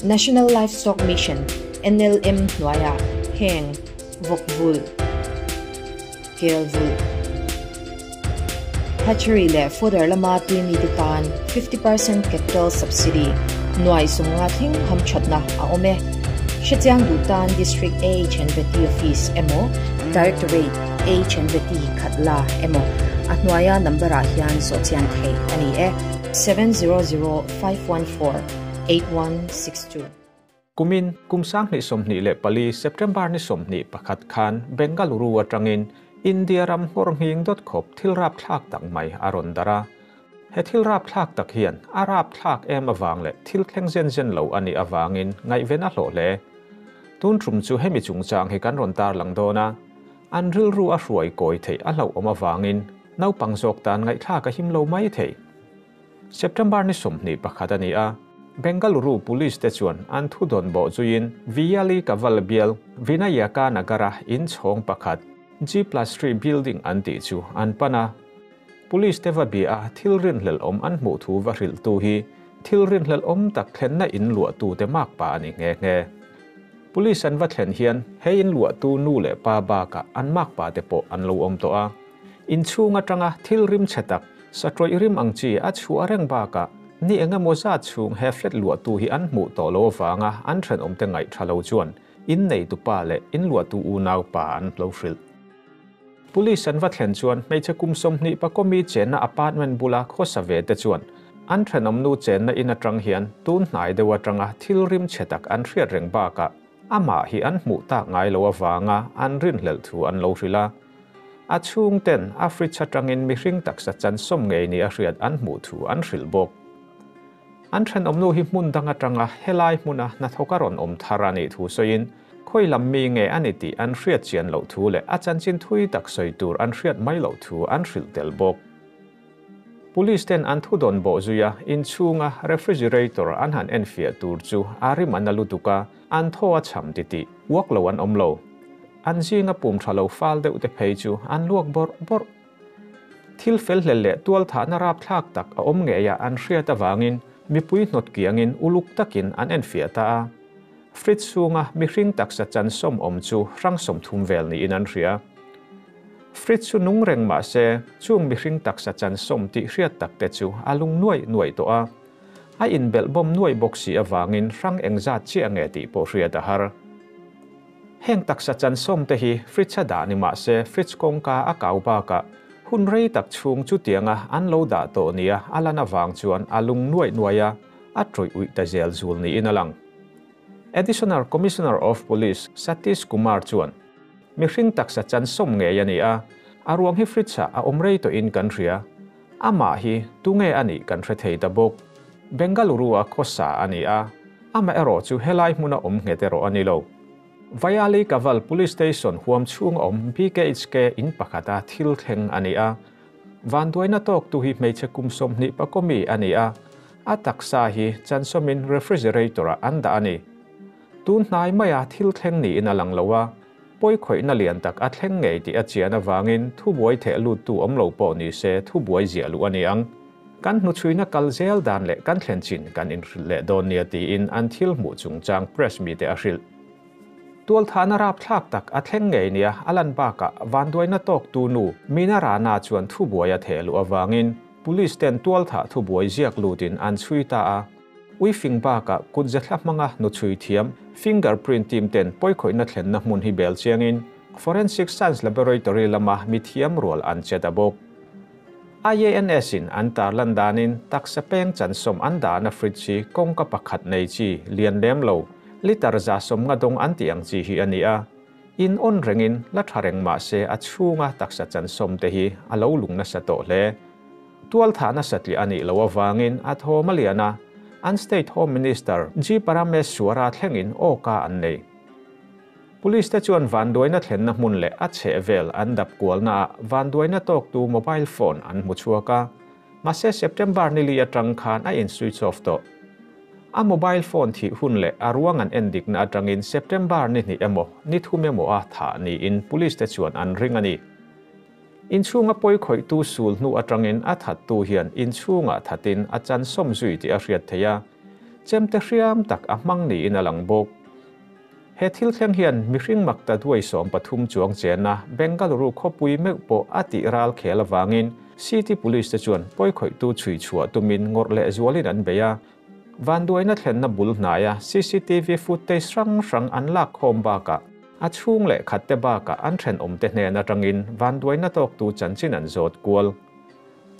National Livestock Mission, NLM, hnuaiah heng vawk vulh, kel vulh, hatchery leh fodder lama tui mite tan 50% capital subsidy nuai sumnga thleng hamthatna a awm e. Hrechiang duh tan District AHNVT Office emaw Directorate AHNVT Khatla emaw a hnuaia number-ah hian zawhchian theih a ni e, 700514 8162. Kumin kum 2024 September ni 21 khan Bengaluru atangin India ram nghawr nghing dawt khawp thil rapthlak tak mai a rawn darh a. He thil rapthlak tak hian a rapthlak em avang leh thil thleng zen zen lo a nih avangin ngaihven a hlawh hle. Tun tum chu hemi chungchang hi kan rawn tarlang dawn a, an rilru a hruai kawi theih a hlauhawm avangin naupang zawk tan ngaihthlak a him lo mai thei. September ni 21 a ni a, Bengaluru Police te chuan an thu dawn bawh zuiin Viyali Kaval bial Vinayaka Nagara in chhawng pakhat G+3 building an tih chu an pan a. Police te va bia a thil rinhlelh awm an hmuh thu va hrilh tu hi thil rinhlelh awm tak thlenna in luah tu te mak pa a ni nghe nghe. Police an va thlen hian he in luah tu nu leh pa bakah an mak pa te pawh an lo awm tawh a. Inchhung atanga thil rim chhe tak, satrawih rim ang chi a chhuah reng bakah ni eng emaw zat chhung he flat luahtu hi an hmuh tawh lo avanga an thenawmte ngaih tha lo chuan inneitu pa leh inluahtu unau pa an lo hrilh. Police an va thlen chuan hmeichhe kum 20 pakawmi chenna apartment bula khawsa ve te chuan an thenawmnu chenna in atang hian tun hnai deuh atanga thil rim chhe tak an hriat reng bakah amah hi an hmuh tak ngai lo avanga an rinhlelh thu an lo hrilh a. A chhung ten a fridge atangin mihring taksa chan sawm ngei ni a hriat an hmuh thu an hrilh bawk. An thenawmnu hi hmun dang atanga helai hmuna hnathawk a rawn awm thar a nih thu sawiin khawi lam mi nge a ni tih an hriat chian loh thu leh a chanchin thui tak sawi tur an hriat mai loh thu an hrilh tel bawk. Police ten an thu dawn bawh zui a, inchhunga refrigerator an han enfiah tur chu a rim an a lutuk a, an thaw a cham titih, uak lo an awm lo. An zinga pum tha lo fal deuh te phei chu an luak bawrh bawrh. Thil fel hlel leh tual thahna rapthlak tak a awm ngei a an hriat avangin mipui hnawt kiangin uluk takin an enfiah ta a. Fridge chhunga mihring taksa chan sawm awm chu hrang 30 vel niin an hria. Fridge chu nung reng mah se chung mihring taksa chan sawm tih hriat tak te chu a lung nuaih nuaih tawh a. A inbelh bawm nuaih bawk si avangin hrang engzat chiah nge tih pawh hriat a har. Heng taksa chan sawm te hi fridge a dah ni mah se fridge kawngka a kau bakah hun rei tak chhung chu tianga an lo dah tawh nia a lan avang chuan a lung nuaih nuaih a, a tawih uih ta zel zul niin a lang. Additional Commissioner of Police Satish Kumar chuan mihring taksa chan sawm ngei a ni a, a ruang hi fridge ah a awm rei tawhin kan hria. Amah hi tunge a nih kan hre thei ta bawk. Bengaluru a khawsa a ni a, amah erawh chu helai hmuna awm nghet erawh a ni lo. Vayali Kaval Police Station huam chhung awm BKHK in pakhata thil thleng a ni a. Vanduaina tawk tu hi hmeichhe kum 20 pakawmi a ni a, a taksa hi chansawmin refrigerator ah an dah a ni. Tun hnai maia thil thleng niin a lang lo a, pawi khawihna lian tak a thleng ngei tih a chian avangin thu buai theh lut tu awm lo pawh ni se thu buai ziah luh a ni ang. Kan hnuchhuina kal zel dan leh kan thlen chin kan inhrilh leh dawn nia tiin an thil hmuh chungchang press mi te a hrilh. Tual thahna rapthlak tak a thleng ngei nia a lan bakah vanduaina tawk tu nu Mina Rana chuan thu buai a theh luh avangin police ten tual thah thu buai ziak lutin an chhui ta a. Uifing bakah kut zethla hmanga nu chhui thiam fingerprint team ten pawi khawihna thlenna hmun hi bel chiangin Forensic Science Laboratory lama mi thiam rual an che ta bawk. IANS in an tarlan danin taksa peng chan sawm an dahna fridge hi kawngka pakhat nei chi lian lem lo litre 150 dawng an tih ang chi hi a ni a. In on rengin la tha reng mah se a chhunga taksa chan sawm te hi a lo lung nasa tawh hle. Tual thahna satliah a nih loh avangin a thawm a lian a, an State Home Minister G Parameswara thlengin awka an nei. Police te chuan vanduaina thlenna hmun leh a chheh vel an dap kualna ah vanduaina tawk tu mobile phone an hmu chhuak a, mahse September ni li atang khan a in switch off tawh. A mobile phone thih hun leh a ruang an en dikna atangin September ni hnih emaw ni thum emaw a thah niin police te chuan an ring a ni. Inchhunga pawi khawih tu sul hnu atangin a that tu hian inchhungah thatin a chan sawm zui tih a hriat thei a. Chemte hriam tak a hmang niin a lang bawk. He thil thleng hian mihring makta duai 13 chuang chenna Bengaluru khawpui meuh pawh a tih ral khel avangin City Police te chuan pawikhawihtu chhui chhuah tumin ngawrh leh zualin an bei a. Vanduaina thlenna bul hnaia CCTV footage hrang hrang an lak khawm bakah a chhung leh khat te bakah an thenawmte hnen atangin vanduaina tawktu chanchin an zawt kual.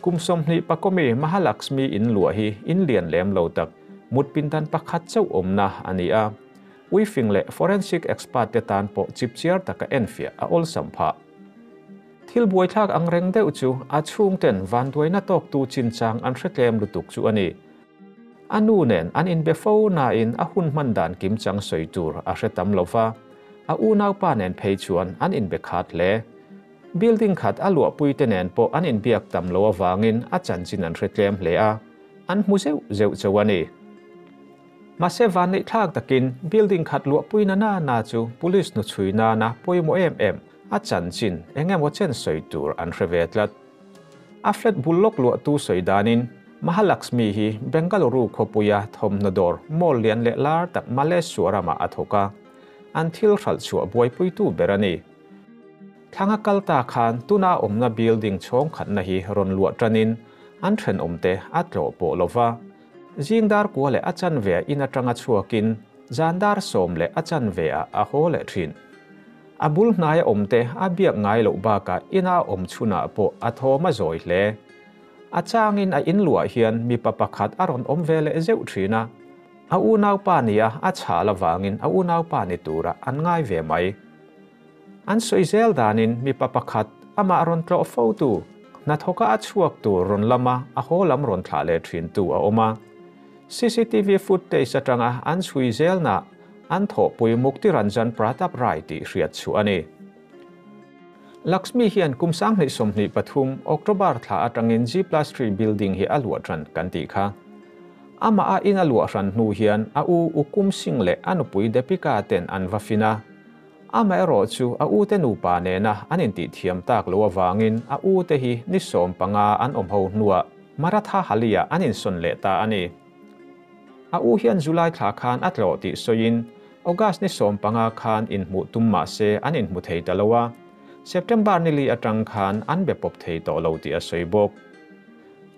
Kum 20 mi Mahalakshmi in luah hi in lian lem lo tak mut pindan pakhat chauh awmna a ni a. Uifing leh forensic expert te tan pawh chipchiar taka enfiah a awlsam phah. Thil buaithlak ang reng deuh chu a chhungten vanduaina tawktu chinchang an hre tlem lutuk chu a ni. A nu nen an inbe fo nain a hun hman dan kimchang sawi tur a hre tam lova, a unaupa nen phei chuan an inbe khat hle. Building khat a luahpui te nen pawh an inbiak tam lo avangin a chanchin an hre tlem hle a, an hmu zeuh zeuh chauh a ni. Mahse vanneih thlak takin building khat luahpui na na na chu police hnuchhui nana pawimawh em em a chanchin eng emaw chen sawi tur an hre ve tlat. A flat bul lawk luahtu sawi danin Mahalakshmi hi Bengaluru khawpuia thawmhnaw dawr mall lian leh lar tak Malleswaram-ah a thawk a, an thil hralh chhuah buaipuitu ber a ni. Thlanga kal ta khan tuna awmna building chhawng khatna hi rawn luah tanin an thenawmte a tlawh pawh lo va. Zing dar kua leh a chanve ah in atanga chhuakin zan dar 10 leh a chanve ah a haw leh thin. A bul hnaia awmte a biak ngai loh bakah ina awm chhunah pawh a thawm a zawi hle. A changin a in luah hian mipa pakhat a rawn awm ve leh zeuh thin a. A unaupa nia a chhal avangin a unaupa ni tura an ngai ve mai. An sawi zel danin mipa pakhat amah rawn tlawh fo tu, hnathawka a chhuak tur rawn lama a haw lam rawn thlah leh thin tu a awm a. CCTV footage atanga an chhui zelna an thawhpui Mukti Ranjan Pratap Rai tih hriat chu a ni. Lakshmi hian kum 2023 October thla atangin G+3 building hi a luah tan kan tih kha. Ama a in a luah hran hnu hian a u Ukum Singh leh a nupui Deepika ten an va fin a. Ama erawh chu a u te nupa nena an intih thiam tak lo awangin a u te hi ni 15 an awm ho hnuah Maratha Halia an insawn leh ta a ni. A u hian July thla khan a tlawh tih sawiin August ni 15 khan inhmuh tum mah se an inhmu thei ta lo a. September ni li atang khan an be pawp thei tawh lo tih a sawi bawk.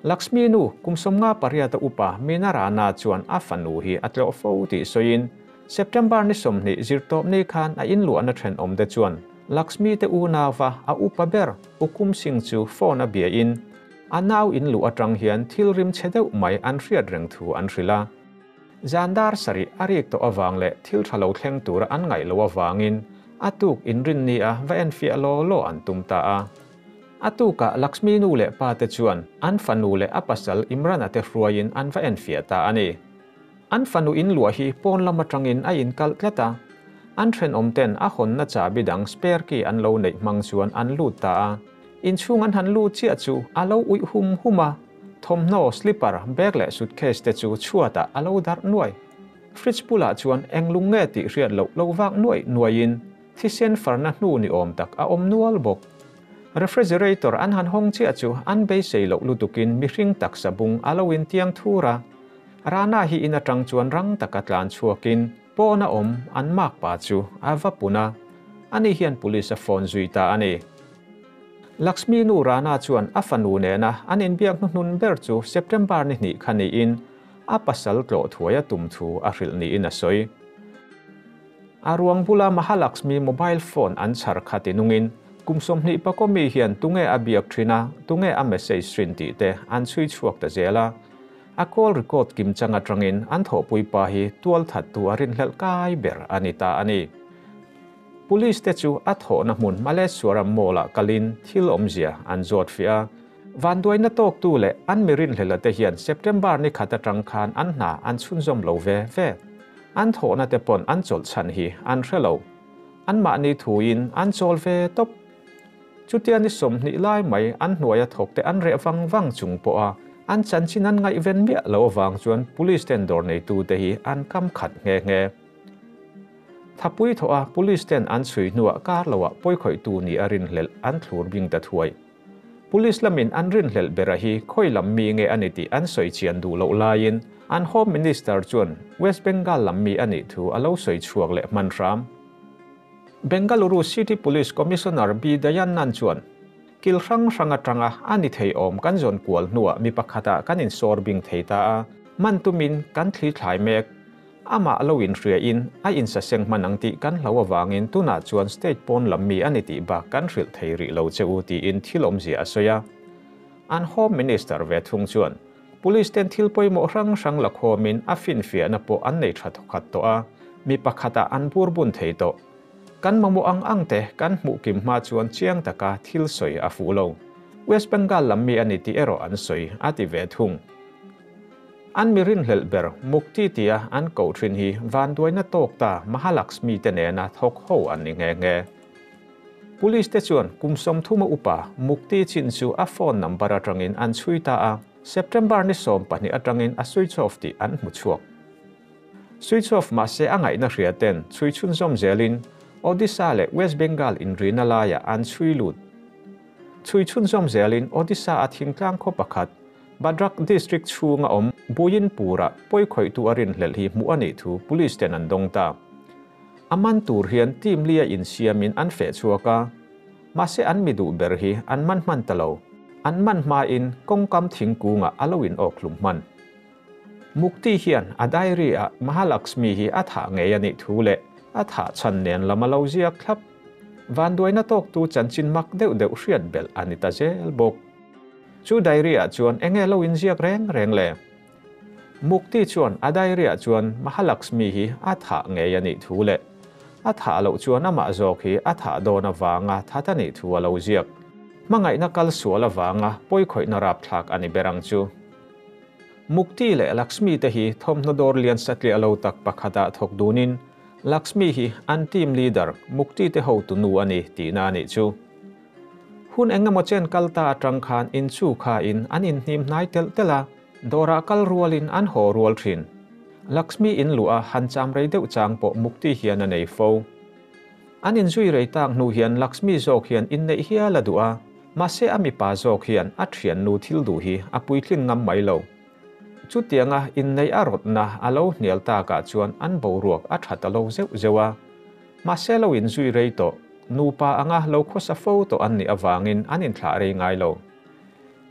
Lakshmi nu kum 58 upa Meena Rana chuan a fanu hi a tlawh fo tih sawiin September ni 20 zirtawp ni khan a inluahna thenawm te chuan Lakshmi te unawa a upa ber Ukum Singh chu phone a bia in a nau inluh atang hian thil rim che deuh mai an hriat reng thu an hrila. Zandar sari a rik tawh awang leh thil tha lo thleng tura an ngaih lo awangin a tuk inrin ni a va en fiah lo lo an tum ta a. A tuka Lakshmi nu leh pa te chuan an fanu leh a pasal Imran te hruaiin an va en fiah ta a ni. An fanu in luah hi pawn lam atangin a inkal tlat a. An thenawm ten a hawnna chabi dang spare key an lo neih hmang chuan an lut ta a. Inchhung an han lut chiah chu a lo uih hum hum a. Thawmhnaw, slipper, bag leh suitcase te chu chhuatah a lo darh nuai. Fridge bulah chuan eng lung nge tih hriat loh lo vak nuai nuaiin thisen farna hnu ni awm tak a awm nual bawk. Refrigerator an han hawng chiah chu an beisei loh lutukin mihring taksa bung a lo intiang thur a. Rana hi in atang chuan rang taka tlan chhuakin pawna awm an mak pa chu a va pun a. Ani hian police a phone zui ta a ni. Lakshmi nu Rana chuan a fanu nena an inbiak hnuhnun ber chu September ni hnih kha niin a pasal tlawh thuai a tum thu a hrilh niin a sawi. A ruang bula Mahalakshmi mobile phone an chhar kha tinungin kum 24 mi hian tunge a biak thina tunge a message hrin tih te an chhui chhuak ta zel a. A call record kim chang atangin an thawhpui pa hi tual that tu a rin hlelh kai ber a ni ta a ni. Police te chu a thawhna hmun Malleswaram Mall-ah kalin thil awmzia an zawt fiah a. Vanduaina tawk tu leh an mirin hlela te hian September ni khat atang khan an hna an chhunzawm lo ve ve. An thawhna te pawn an chawlh chhan hi an hre lo. An mahni thuin an chawl ve tawp. Chutia ni 20 lai mai an hnuaia thawk te an reh vang vang chung pawh a. An chanchin an ngaih ven miah lo awang chuan police ten dawr nei tu te hi an kam khat nge nge. Thapui thaw a police ten an chhui hnuah kar loah pawikhawih tu ni a rin hlelh an thlur bing ta thuai. Police lamin an rin hlelh bera hi khawi lam mi nge ani tih an sawi chian duh loh laiin An Home Minister chuan West Bengal lam mi a nih thu a lo sawi chhuak leh hman hram. Bengaluru City Police Commissioner B Dayannan chuan, Kil hrang hrang atanga a ni thei awm kan zawn kual hnuah mi pakhatah kan insawr bing thei ta a, man tumin kan thli thlai mek. Amah lo inhriain a insaseng hman ang tih kan hlo avangin tunah chuan state pawn lam mi a ni tih bak kan hrilh thei rih lo che u tiin thil awmzia a sawi a. An Home Minister ve thung chuan Police ten thil pawimawh hrang hrang la khawmin a finfiahna pawh an nei tha thawkhat tawh a, mi pakhatah an bur bun thei tawh. Kan mamawh ang ang te kan hmuh kim hma chuan chiang taka thil sawi a fuh lo. West Bengal lam mi a ni tih erawh an sawi, a ti ve thung. An mi rinhlelh ber Mukti tia an koh thin hi vanduaina tawk ta Mahalaxmi te nena thawk ho an ni nghe nghe. Police te chuan kum 30 a upa Mukti chin chu a phone number atangin an chhui ta a, September ni 12 atangin a switch off tih an hmu chhuak. Switch off mahse a ngaihna hria ten chhui chhunzawm zelin Odisha leh West Bengal inrina laiah an chhui lut. Chhui chhunzawm zelin Odisha a thingtlang khaw pakhat Bhadrak district chhunga awm Buinpur-ah pawikhawihtu a rinhlelh hi hmuh a nih thu police ten an dawng ta. A man tur hian team lia insiamin an feh chhuak a, mahse an mi duh ber hi an man hman ta lo. An man hmain kawngkam thingkungah a lo in awk hlum hman. Mukti hian a diary ah Mahalaxmi hi a thah ngei a nih thu leh a thah chhan nen lam a lo ziak thlap. Vanduaina tawktu chanchin mak deuh deuh hriat belh a ni ta zel bawk. Chu diary ah chuan enge lo inziak reng reng le? Mukti chuan a diary ah chuan Mahalaxmi hi a thah ngei a nih thu leh a thah loh chuan amah zawk hi a thah dawn avanga that a nih thu a lo ziak. Hmangaihna kal sual avanga pawikhawihna rapthlak a ni ber ang chu. Mukti leh Laxmi te hi thawmhnaw dawr lian satliah lo tak pakhatah thawk dunin Laxmi hi an team leader Mukti te hotu nu a ni tihna a nih chu. Hun engemaw chen kal ta atang khan inchu khain an inhnim hnai telh telh a, dawrah kal rualin an haw rual thin. Laxmi in luh a han cham rei deuh chang pawh Mukti hian a nei fo. An inzui rei tak hnu hian Laxmi zawk hian inneih hial a duh a, mahse a mipa zawk hian a thiannu thil duh hi a puitlin ngam mai lo. Chutianga inneih a rawtna a lo hnial takah chuan an boruak a tha ta lo zeuh zeuh a. Mahse lo inzui rei tawh, nupa anga lo khawsa fo tawh an nih avangin an inthlah rei ngai lo.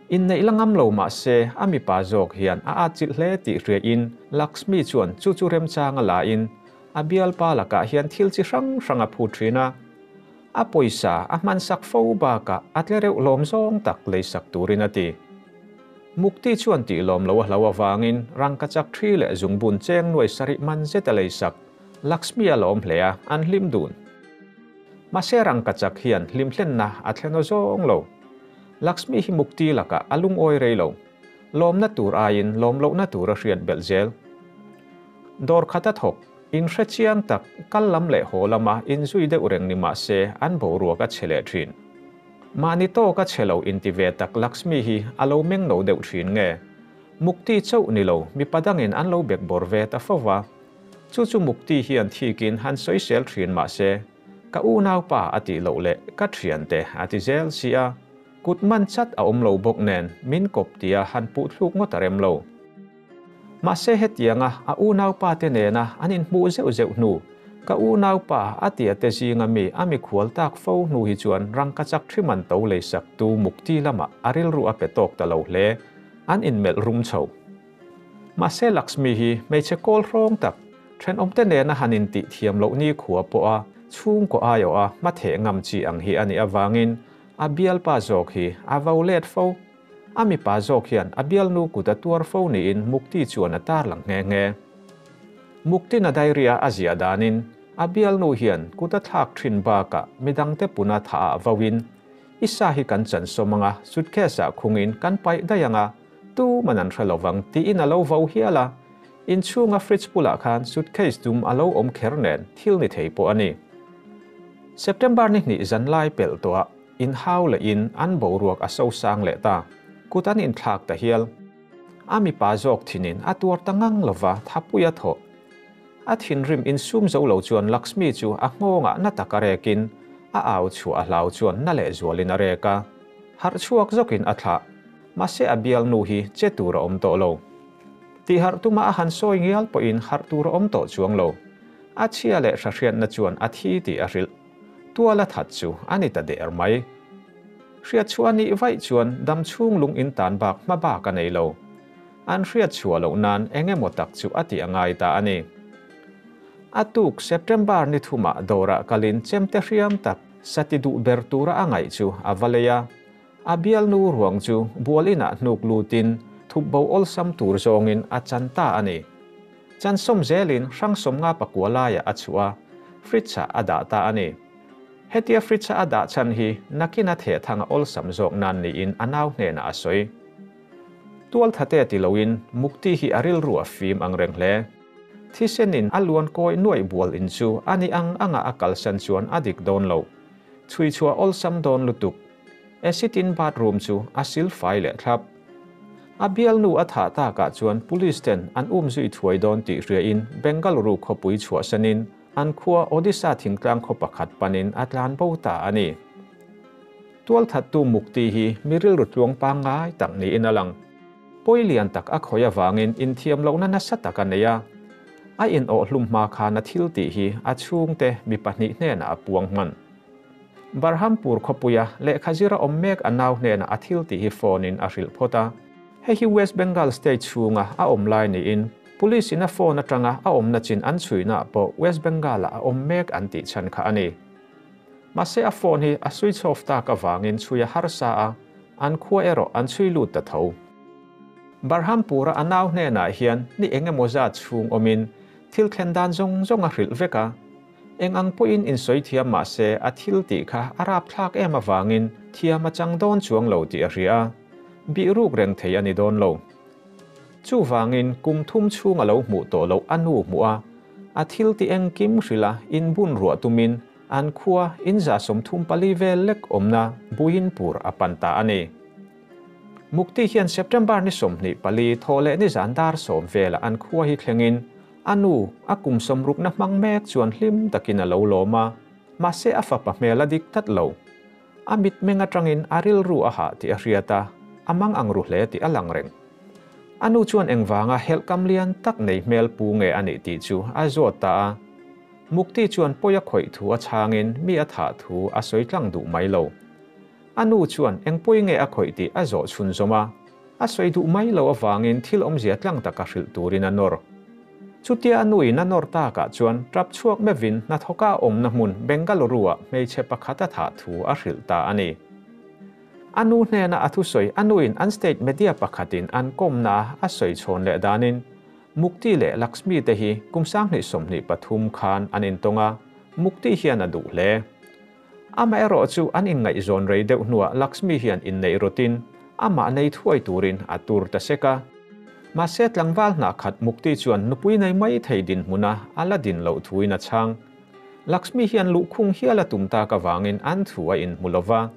Inneih la ngam lo mahse a mipa zawk hian a atchilh hle tih hriain Laxmi chuan chu chu remchang a lain a bialpa lakah hian thil chi hrang hrang a phut thin a. A pawisa a hmansak fo bakah a tle reuh lawm zawng tak leisak turin a ti. Mukti chuan tih lawm lo a hlo avangin rangkachak thi leh zungbun cheng nuai sarih man zet a leisak. Laxmi a lawm hle a, an hlim dun. Mahse rangkachak hian hlimhlenna a thlen aw zawng lo. Laxmi hi Mukti lakah a lungawi rei lo. Lawmna tur aiin lawm lohna tur a hriat belh zel. Dawr khat a thawk, inhre chiang tak, kal lam leh haw lama inzui deuh reng ni mahse an boruak a chhe leh thin. Mahni tawk a chhe lo inti ve tak Laxmi hi a lo meng no deuh thin nge? Mukti chauh ni lo, mipa dangin an lo bek bawr ve ta fo va. Chu chu Mukti hian thikin han sawisel thin mahse, ka unaupa a tih loh leh ka thiante a ti zel si a, kut man chat a awm lo bawk nen min kawp tia han puh thluk ngawt a rem lo. Mahse hetianga a unaupa te nena an inhmuh zeuh zeuh hnu, ka unaupa a tia te zinga mi a mikhual tak fo hnu hi chuan rangkachak thi man to leisak tu Mukti lamah a rilru a pe tawk ta lo hle, an inmelh rum chho. Mahse Laxmi hi hmeichhe kawl hrawng tak, thenawmte nena han intih thiam loh ni khua pawha chhungkaw aiawha hmatheh ngam chi ang hi a nih avangin a bialpa zawk hi a vo let fo. A mipa zawk hian a bialnu kut a tuar fo niin Mukti chuan a tarlang nghe nghe. Muktin a diary-a a ziah danin a bialnu hian kut a thlak thin bakah midangte puna thaah voin i sa hi kan chansawm anga suitcase-ah khungin kan paih daih anga Tu man an hre lovang tiin a lo vo hial a, inchhunga fridge bulah khan suitcase dum a lo awm kher nen thil ni thei pawh a ni. September ni hnih zan lai pelh tawhah inhau lehin an boruak a so sang leh ta, kut an inthlak ta hial. A mipa zawk thinin a tuar ta ngang lova thapui a thawh. A thinrim insum zo lo chuan Laxmi chu a nghawngah na tak a rekin a au chhuah a hlau chuan na lehzualin a rek a, harh chhuak zawkin a thlah. Mahse a bialnu hi che tur a awm tawh lo. Tihharh tuma a han sawi ngial pawhin harh tur a awm tawh chuang lo. A chhia leh hrahriatna chuan a thi tih a hrilh. Tual a that chu a ni ta der mai. Hriatchhuah a nih vaih chuan dam chhung lung in tan bak hma bak a nei lo. An hriatchhuah loh nan eng emaw tak chu a tih a ngai ta a ni. A tuk September ni thumah dawrah kalin chemte hriam tak sati duh ber tura a ngaih chu a va lei a. A bialnu ruang chu bual inah hnuk lutin thup bo awlsam tur zawngin a chan ta a ni. Chan sawm zelin hrang 50 pakua laiah a chhuah a, fridge-ah a dah ta a ni. Hetia fridge-a a dah chhan hi nakina thehthanga awlsam zawk nan niin a nau hnenah a sawi. Tualthate ti loin Mukti hi a rilru a fim ang reng hle. Thisenin a luan kawi nuaih bual in chu a ni ang anga a kalsan chuan a dik dawn lo. Chhuichhuah awlsam dawn lutuk. Acid in bathroom chu a sil fai leh thlap. A bialnu a thah takah chuan police ten an um zui thuai dawn tih hriain Bengaluru khawpui chhuahsanin an khua Odisha thingtlang khaw pakhat panin a tlan bo ta a ni. Tualthattu Mukti hi mi rilru tluang pangngai tak niin a lang. Pawi lian tak a khawi avangin inthiam lohna nasa tak a nei a. A inawh hlum hma khan a thil tih hi a chhungte mi pahnih hnenah a puang hman. Barhampur khawpuia lehkha zira awm mek a nau hnenah a thil tih hi phone in a hrilh phawt a. Hei hi West Bengal state chhunga a awm lai niin Police in a phone atanga a awmna chin an chhuihnaah pawh West Bengal ah a awm mek an tih chhan kha a ni. Mahse a phone hi a switch off tak avangin chhui a harsa a, an khua erawh an chhui lut ta tho. Barhampur-a a nau hnenah hian ni eng emaw zat chhung awmin thil thlen dan zawng zawng a hrilh vek a. Eng ang pawhin insawi thiam mah se a thil tih kha a rapthlak em avangin thiam a chang dawn chuang lo tih a hria a, bih ruk reng thei a ni dawn lo. Chuvangin kum thum chhung a lo hmuh tawh loh a nu hmuh a, a thil tih engkim hrilh a inbun ruah tumin an khua in 34 vel lek awmna Buinpur a pan ta a ni. Mukti hian September ni 24 thaw leh nizan dar 10 velah an khua hi thlengin A nu, a kum sawmrukna hmang mek chuan hlim takin a lo lawm a, mahse a fapa hmel a dik tlat lo. A mitmeng atangin a rilru a hah tih a hriat a, a mang ang ru hle tih a lang reng. A nu chuan engvanga helhkam lian tak nei hmel pu nge a nih tih chu a zawt ta a. Mukti chuan pawi a khawih thu a chhangin mi a thah thu a sawi tlang duh mai lo. A nu chuan eng pawi nge a khawih tih a zawh chhunzawm a. A sawi duh mai lo avangin thil awmzia tlang taka hrilh turin a nawr. Chutia a nuin a nawr takah chuan tap chhuak mevin hnathawka a awmna hmun Bengaluru-ah hmeichhe pakhat a thah thu a hrilh ta a ni. A nu hnena a thusawi a nuin an state media pakhatin an kawmna a sawi chhawn leh danin Mukti leh Lakshmi te hi kum 2023 khan an intawng a, Mukti hian a duh hle. Amaherawh chu an inngaihzawn rei deuh hnuah Lakshmi hian inneih rawtin amah nei thuai turin a tur ta sek a. Mahse tlangval hnah khat Mukti chuan nupui nei mai thei dinhmuna a la din loh thuin a chhang. Lakshmi hian luhkhung hial a tum tak avangin an thu a inhmu lo va.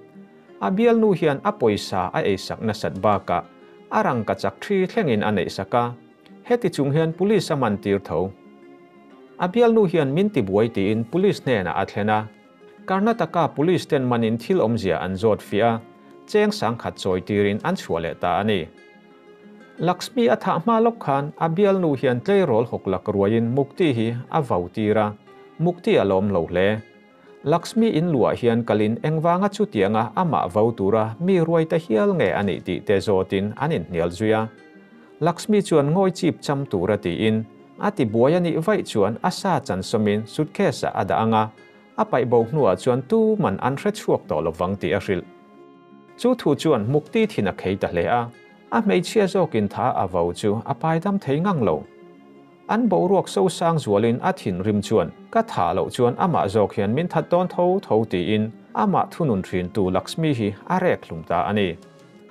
A bialnu hian a pawisa a eisak nasat bakah a rangkachak thi thlengin a neihsak a. Heti chung hian police a man tir tho. A bialnu hian min tibuai tiin police hnenah a thlen a. Karnataka police ten manin thil awmzia an zawt fiah a, cheng 10,000 chawi tirin an chhuah leh ta a ni. Lakshmi a thah hma lawk khan a bialnu hian tleirawl hawk lak ruaiin Mukti hi a vau tir a, Mukti a lawm lo hle. Lakshmi in luah hian kalin engvanga chutianga amah vau tura mi ruai ta hial nge a nih tih te zawtin an inhnial zui a. Lakshmi chuan ngawi chip cham tura tiin a ti buai a nih vaih chuan a sa chan sawmin suitcase ah a dah ang a, a paih bo hnuah chuan tu man an hre chhuak tawh lovang tih a hrilh. Chu thu chuan Mukti thin a khei ta hle a, a hmeichhia zawkin tha a vau chu a pai dam thei ngang lo. An boruak so sang zualin a thinrim chuan ka thah loh chuan amah zawk hian min that dawn tho tho tiin amah thunun thintu Lakshmi hi a rek hlum ta a ni.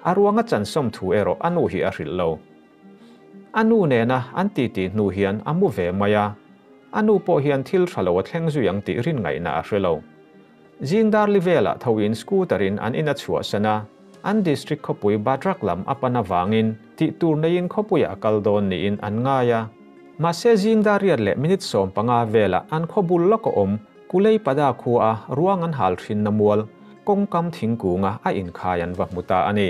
A ruanga chan sawm thu erawh a nu hi a hrilh lo. A nu nena an titi hnu hian a mu ve mai a, a nu pawh hian thil tha lo a thleng zui ang tih rin ngaihna a hre lo. Zingdar li velah thoin scooter in an in a chhuahsan a, an district khawpui Bhadrak lam a pan avangin tih tur neiin khawpuiah a kal dawn niin an ngai a. Mahse zingdar riat leh minute 15 velah an khawbul lawk a awm Kuleipada khua a ruang an hal thin na mual kawngkam thingkunga a inkhai an va hmu ta a ni.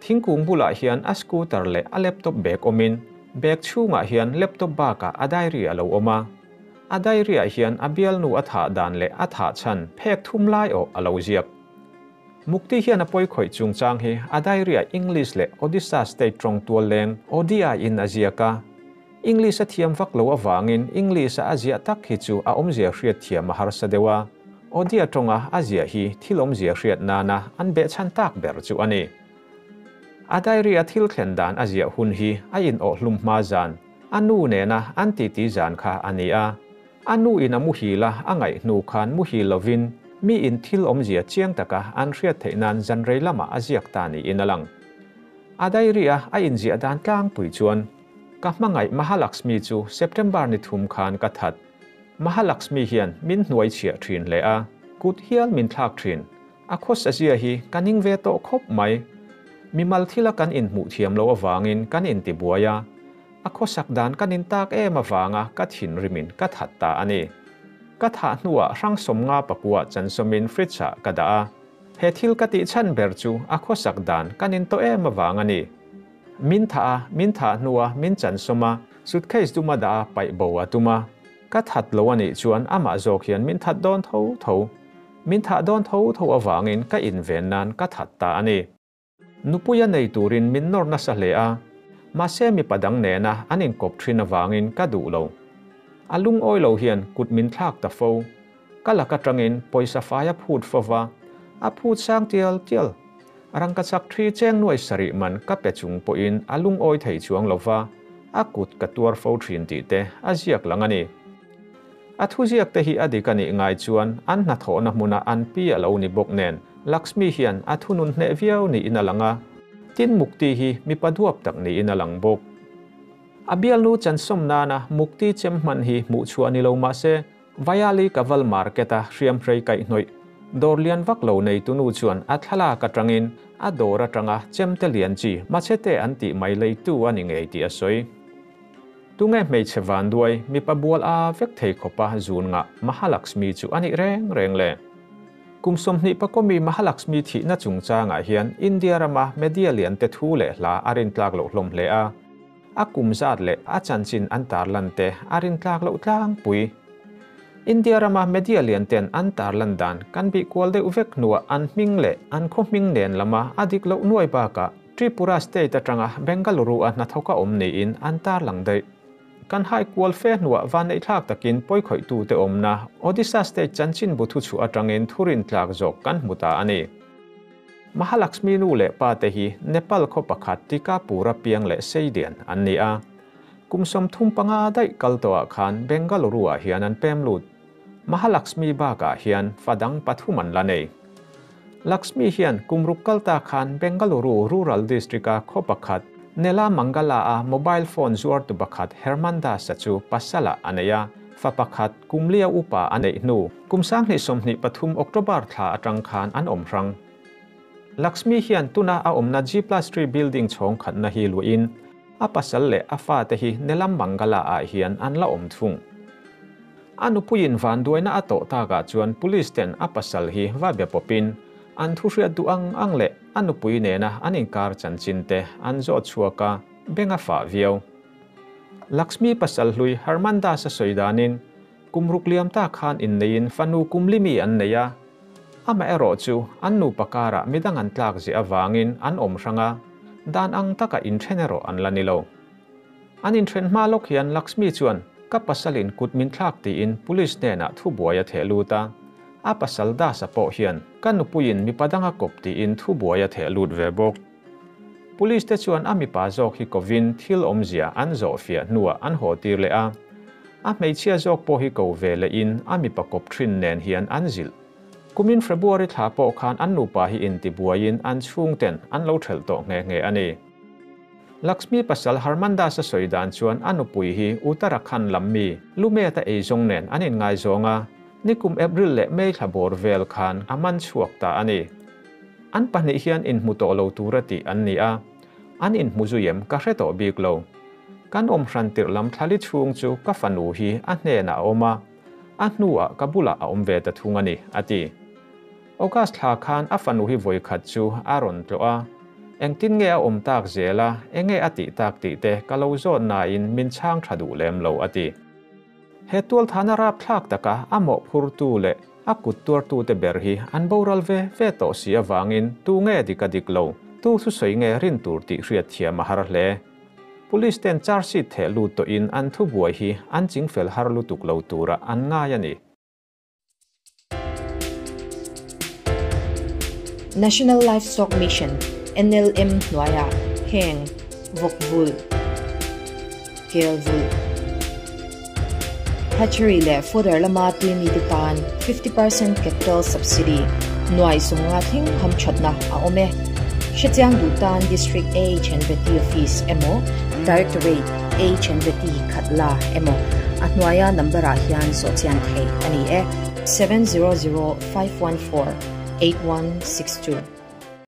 Thingkung bulah hian a scooter leh a laptop bag awmin Bag chhungah hian laptop bakah a diary a lo awm a. A diary-ah hian a bialnu a thah dan leh a thah chhan phek thum lai awh a lo ziak. Mukti hian a pawi khawih chungchang hi a diary-ah English leh Odisha state tawng tual leng, Odia, in a ziak a. English a thiam vak lo avangin English-a a ziah tak hi chu a awmzia hriat thiam a harsa deuh a. Odia tawnga a ziah hi thil awmzia hriat nana an behchhan tak ber chu a ni. A diary-a thil thlen dan a ziah hun hi a inawhhlum hma zan, a nu nena an titi zan kha a ni a. A nu in a muhil a, a ngaih hnu khan muhil lovin mi in thil awmzia chiang taka an hriat theih nan zan rei lamah a ziak ta niin a lang. A diary-a a inziah dan tlangpui chuan, Ka hmangaih Mahalaxmi chu September ni thum khan ka that. Mahalaxmi hian min hnuai chhiah thin hle a, kut hial min thlak thin. A khawsa zia hi ka ning ve tawh khawp mai. Mimal thila kan inhmuh thiam loh avangin kan intibuai a, a khawsak dan ka nin tak em avanga ka thinrimin ka that ta a ni. Ka thah hnuah hrang sawmnga pakua chansawmin fridge-ah ka dah a, he thil ka tih chhan ber chu a khawsak dan ka nin tawh em avang a ni. Min thah a, min thah hnua min chansawm a, suitcase duma dah a paih bo a tum a. Ka that lo a nih chuan amah zawk hian min that dawn tho tho. Min thah dawn tho tho avangin ka inven nan ka that ta a ni. Nupuia nei turin min nawr nasa hle a, mahse mipa dang nena an inkawp thin avangin ka duh lo. A lungawi lo hian kut min thlak ta fo. Ka lak atangin pawisa fai a phut fo va, a phut sang tial tial. Rangkachak thi cheng nuai sarih man ka pe chung pawhin a lungawi thei chuang lo va, a kut ka tuar fo thin tih te a ziak lang a ni. A thuziak te hi a dik a nih ngai chuan an hnathawhna hmuna an pi a lo ni bawk nen Lakshmi hian a thunun hneh viau niin a lang a, tin Mukti hi mipa duap tak niin a lang bawk. A bialnu chansawm nana Mukti chem hman hi hmuhchhuah ni lo mah se Vayali Kaval Market-a hriamhrei kaihhnawih dawr lian vak lo neitunu chuan a thlalak atangin a dawr atanga chemte lian chi machete an tih mai leitu a ni ngei tih a sawi. Tunge hmeichhe vanduai mipa bual a vek thei khawpa zun ngah Mahalaxmi chu a nih reng reng le? Kum 20 pakawmi Mahalaxmi thihna chungchangah hian India rama media lian te thu leh hla a rintlak loh hlawm hle a. A kum zat leh a chanchin an tarlan te a rintlak loh tlangpui. India rama media lian ten an tarlan dan kan bih kual deuh vek hnuah an hming leh an khaw hming nen lama a dik loh nuai bakah Tripura state atanga Bengaluru a hnathawk a awm niin an tarlang daih. Kan hai kual fe hnuah vanneihthlak takin pawikhawihtute awmna Odisha state chanchinbu thuchhuah atangin thurintlak zawk kan hmu ta a ni. Mahalaxmi nu leh pa te hi Nepal khaw pakhat Tikapura piang leh Seidian an ni a. Kum 35 daih kal tawhah khan Bengaluru-ah hian an pem lut. Mahalaxmi bakah hian fa dang pathum an la nei. Lakshmi hian kum ruk kal ta khan Bengaluru Rural District-a khaw pakhat Nela Mangala-a mobile phone zuartu pakhat Herman Das-a chu pasala a nei a, fa pakhat kum lia upa a neih hnu. Kum 2023 October thla atang khan an awm hrang. Lakshmi hian tuna a awmna G plus three building chhawng khatna hi luahin a pasal leh a fate hi Nelam Mangala-ah hian an la awm thung. A nupuiin vanduaina a tawh takah chuan police ten a pasal hi va be pawpin an thu hriat duh ang ang leh a nupui nena an inkar chanchin te an zawt chhuak a, beng a fah viau. Lakshmi pasal hlui Harman Das a sawi danin kum ruk liam ta khan inneiin fanu kum limi an nei a, amaherawh chu an nupa karah midang an tlak ziah avangin an awm hrang a, dan ang taka inthen erawh an la ni lo. An inthen hma lawk hian Lakshmi chuan ka pasalin kut min thlak tiin police hnenah thubuai a theh lut a, a pasal Das-a pawh hian ka nupuiin mipa dang a kawp tiin thubuai a theh lut ve bawk. Police te chuan a mipa zawk hi kovin thil awmzia an zawh fiah hnuah an haw tir leh a, a hmeichhia zawk pawh hi ko ve lehin a mipa kawp thin nen hian an zilh. Kumin February thla pawh khan an nupa hi intibuaiin an chhungten an lo thelh tawh nghe nghe a ni. Lakshmi pasal Harman Das a sawi dan chuan a nupui hi Uttarakhand lam mi Lumeta eizawng nen an inngaizawng a, nikum April leh May thla bawr vel khan a man chhuak ta a ni. An pahnih hian inhmu tawh lo tura tih an ni a, an inhmu zui em ka hre tawh bik lo. Kan awm hran tirh lam thlali chhung chu ka fanu hi a hnenah a awm a, a hnuah ka bulah a awm ve ta thung a ni, a ti. August thla khan a fanu hi vawikhat chu a rawn tlawh a. Engtin nge a awm tak zel a, enge a tih tak tih te ka lo zawt nain min chhang tha duh lem lo, a ti. He tualthana rapthlak taka a mawhphurtu leh a kut tuartute ber hi an boral ve ve tawh si avangin tu nge dik a dik lo, tu thusawi nge rin tur tih hriatthiam a har hle. Police ten charge sheet theh lut tawhin an thubuai hi an chingfel har lutuk lo turah an ngai a ni. National Livestock Mission, NLM, hnuaiah heng vawk vulh, kel vulh, hatchery leh fodder lama tui mite tan 50% capital subsidy nuai sumnga thleng hamthatna a awm e. Hrechiang duh tan District H&Vety Office emaw Directorate H&Vety Khatla emaw a hnuaia number-ah hian zawhchian theih a ni e, 7005148162.